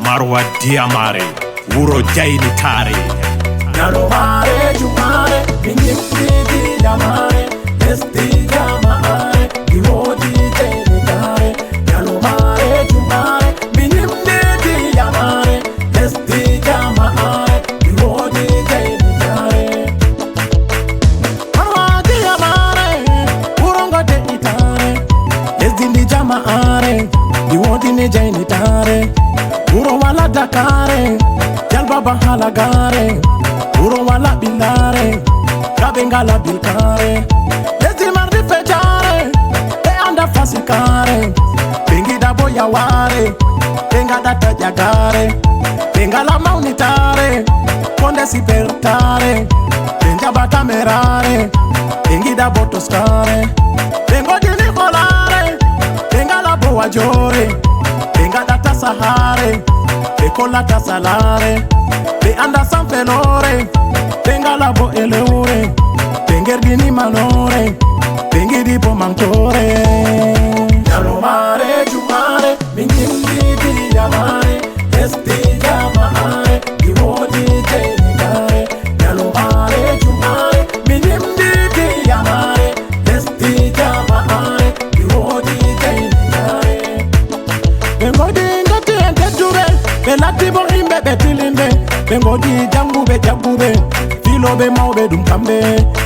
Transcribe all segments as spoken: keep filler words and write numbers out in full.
Marwa Diyamare, wuro jaynitaare. Nano maare jumaare, min yimɓe Diyamare, lesdi jamaare, mi woodi jaynitaare. Nano maare jumaare, min yimɓe Diyamare, lesdi jamaare, mi woodi jaynitaare. Marwa Diyamare, wuro ngo de'itaare, lesdi ndi jamaare, ndi woodi ni jaynitaare. Wuro wala dakaare, jalbaba halagaare, wuro wala ɓillaare, ka ɓe ngala bilkaare. Lesdi mardi fejaare, ɓe anda fasikaare, ɓe ngiɗa bo yawaare, ɓe ngaɗata ƴagaare, ɓe ngala mawnitaare, ko nde sipertaare, ɓe njaɓata meraare, ɓe ngiɗa bo toskaare, ɓe ngoɗini holaare, ɓe ngala bo wajoore, ɓe ngaɗata sahaare, ɓe kollata salaare, ɓe anda samfeloore, ɓe ngala bo elewre, ɓe ngerdini manoore, ɓe ngiɗi bo mantoore. Nano maare jumaare, min yimɓe Diyamare, lesdi jamaare, ndi woodi jaynitaare. Nano maare jumaare, min yimɓe Diyamare, lesdi jamaare, ndi woodi jaynitaare. Ɓe ngoodi ndotti'en tedduɓe, ɓe latti bo yimɓe ɓe tilinɓe. Ɓe ngoodi jannguɓe jagguɓe, fiilooɓe mawɓe ɗum kamɓe.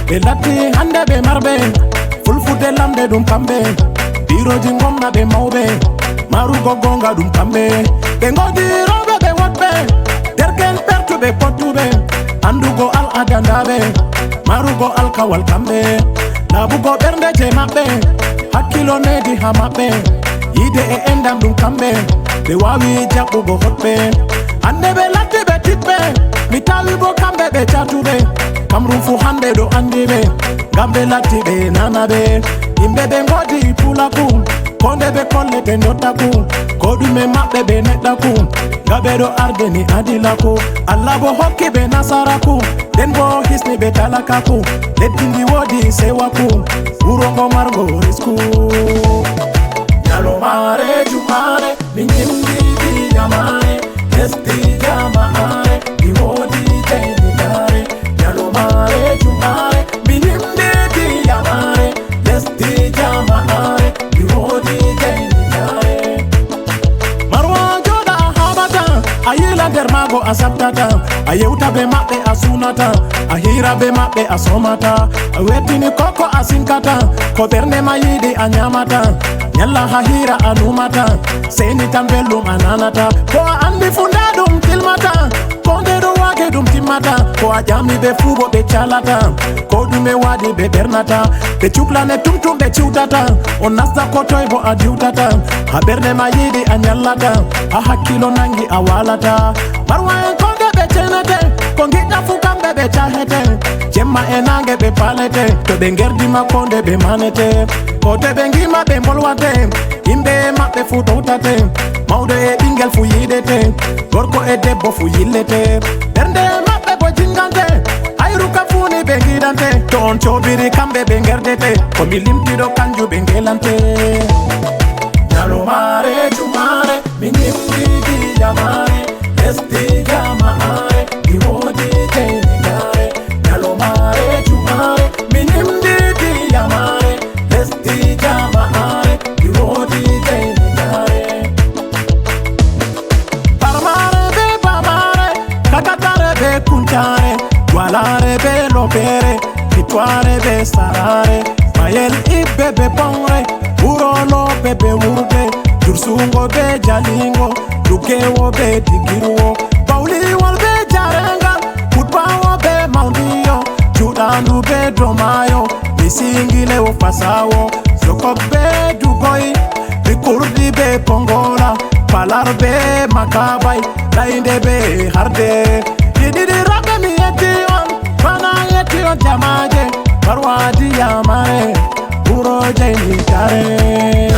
Ɓe latti hannde ɓe marɓe, fulfulde lamɓe ɗum kamɓe. Biirooji ngomna ɓe mawɓe, marugo goonga ɗum kamɓe. Ɓe ngoodi rewɓe ɓe woɗɓe, derke'en pertuɓe pottuɓe, anndugo al'aada ndaaɓe, marugo alkawal kamɓe, laaɓugo ɓernde je maɓɓe, hakkilo needi haa maɓɓe, yiide e enɗam ɗum kamɓe, ɓe waawi jaɓɓugo hoɗɓe. Hannde ɓe latti ɓe tiɗɓe, mi tawi bo kamɓe ɓe caatuɓe, Kamrum fuu hannde ɗo anndi ɓe, ngam ɓe latti ɓe nanaɓe. Yimɓe ɓe ngoodi pulaku, ko nde ɓe kollete ndottaku, ko ɗume maɓɓe ɓe neɗɗaku, ngam ɓe ɗo ardini adilaku. Allah bo hokki ɓe nasaraku, nden bo hisni ɓe talakaku. Leddi ndi woodi sewaku, wuro ngo margo risku. Nano maare jumaare, min yimɓe Diyamare, lesdi jamaare, ndi woodi jaynitaare. Nano maare jumaare, min yimɓe Diyamare, lesdi jamaare, ndi woodi jaynitaare. Marwa jooɗa a haɓata, a yiila nder maago a saɓtata, a yewta be maɓɓe a suunata, a hiira be maɓɓe a somata, a wettini koko a sinkata, ko ɓernde ma yiɗi a nyamata, nyalla haa hiira a numata, seyni tan belɗum a nanata, ko a anndi fuu ndaa ɗum tilmata, ko nde ɗo waage ɗum timmata, ko a ƴami ɓe fuu bo ɓe calata, ko ɗume waɗi ɓe ɓernata, ɓe cuklane tum tum ɓe ciwtata, on nasta ko toy bo a diwtata, haa ɓernde ma yiɗi a nyallata, haa hakkilo nangi a walata. Marwa en ko nde ɓe cenete, ko ngiɗɗa fuu kamɓe ɓe cahete, jemma e naange ɓe palete, to ɓe ngerdi ma ko nde ɓe manete, ko to ɓe ngima ɓe mbolwate, yimɓe maɓɓe fuu ɗowtate, mawɗo e ɓinngel fuu yiɗete, gorko e debbo fuu yillete, ɓernde maɓɓe bo jingante, hayru ka fuu ni ɓe ngiɗante, to on coobiri kamɓe ɓe ngerdete, ko mi limtiɗo kanjum ɓe ngelante. Nano maare jumaare, min yimɓe Diyamare, lesdi jamaare, ndi woodi jaynitaare. Nano maare jumaare, min yimɓe Diyamare, lesdi jamaare, ndi woodi jaynitaare. Parmare be bamare, kakatare be kuntare, gwalare be lopere, kitware be sarare, mayel ibbe be pongre, wuro lope be wurbe, jursungo be jalingo, dugewo be digirwo, bawliwol be jarengal, kutbawo be maundiyo, juɗandu be domayo, misingilewo fasawo, sokok be dugoy, bikurdi be pongola, palar be makabay, lainde be harde. Ɗiɗiɗi raɓe mi yetti on, bana yetti on jamaje, barwadi yamare, wuro jayni tare.